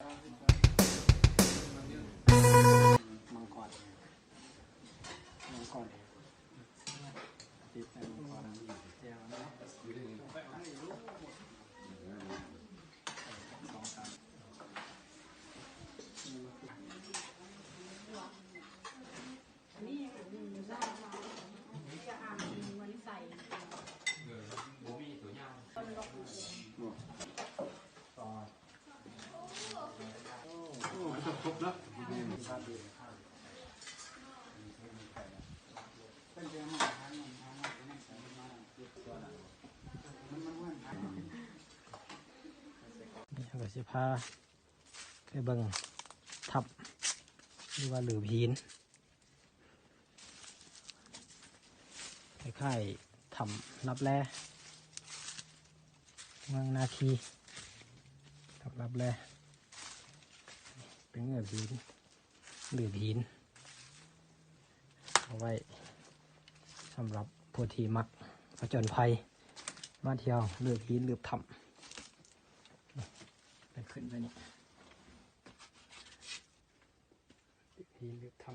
มังกร มังกร ติดแต่มังกร แจ่วเนาะ สองสาม ນີ້ເຮົາກໍຊິພາໄປເບິ່ງຖ້ຳ ຫຼືວ່າຫຼີບຫີນ ຄ້າຍໆ ຖ້ຳລັບແລ ເມືອງນາຄີ ຖ້ຳລັບແລ ເປັນເງືອກຫີນ ຫຼືບຫີນ ເອົາໄວ້ສຳລັບຜູ້ທີ່ມັກຜະຈົນໄພ ມາທ່ຽວລືບຫີນລືບຖ້ຳ ໄປຂຶ້ນໄປນີ້ ຫີນລຶບຖ້ຳ.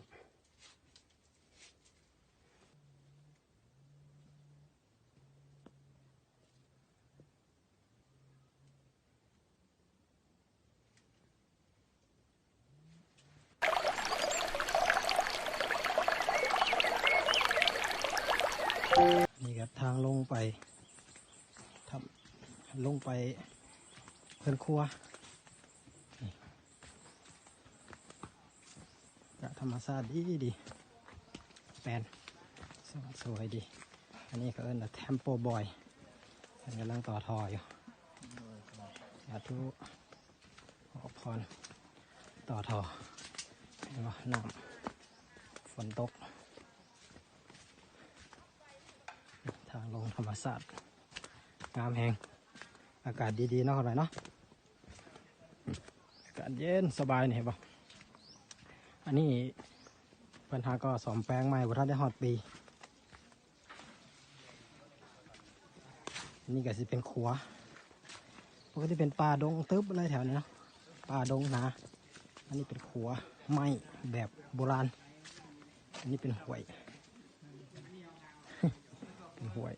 ນີ້ກໍທາງລົງໄປຖ້ຳ ລົງໄປເຮືອນຄົວ. ນີ້ ກະທຳມະຊາດດີດີ ແປນ ສວຍດີ. ອັນນີ້ເຂົາເອີ້ນວ່າ Temple Boy ເພິ່ນກຳລັງຕໍ່ທໍ່ຢູ່. ສາທຸ ຂໍພອນ ຕໍ່ທໍ່. ເຫັນບໍ່ ນ້ຳ ຝົນຕົກ. ທາງລົງທຳມະຊາດ ງາມແຮງ. ອາກາດດີໆ ເນາະ ເນາະ. ອາກາດເຢັນສະບາຍນີ້ ເຫັນບໍ່? ອັນນີ້ເພິ່ນຫາກໍສ້ອມແປງໃໝ່ ບໍ່ທັນໄດ້ຮອດປີ. ອັນນີ້ກໍຊິເປັນຂົວ. ປົກກະຕິເປັນປ່າດົງຕຶບເລີຍແຖວນີ້ເນາະ ປ່າດົງໜາ. ອັນນີ້ເປັນຂົວໄມ້ແບບໂບລານ. ອັນນີ້ເປັນຫ້ວຍ ເປັນຫ້ວຍ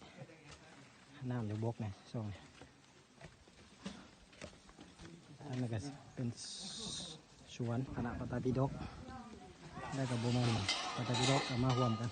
ນ້ຳຢູ່ບົກນີ້ ຊ່ວງນີ້. ອັນນີ້ກໍເປັນສວນຄະນະພະໄຕປິດົກ ແລ້ວກໍບໍ່ແມ່ນພະໄຕປິດົກ ກໍມາຮ່ວມກັນ.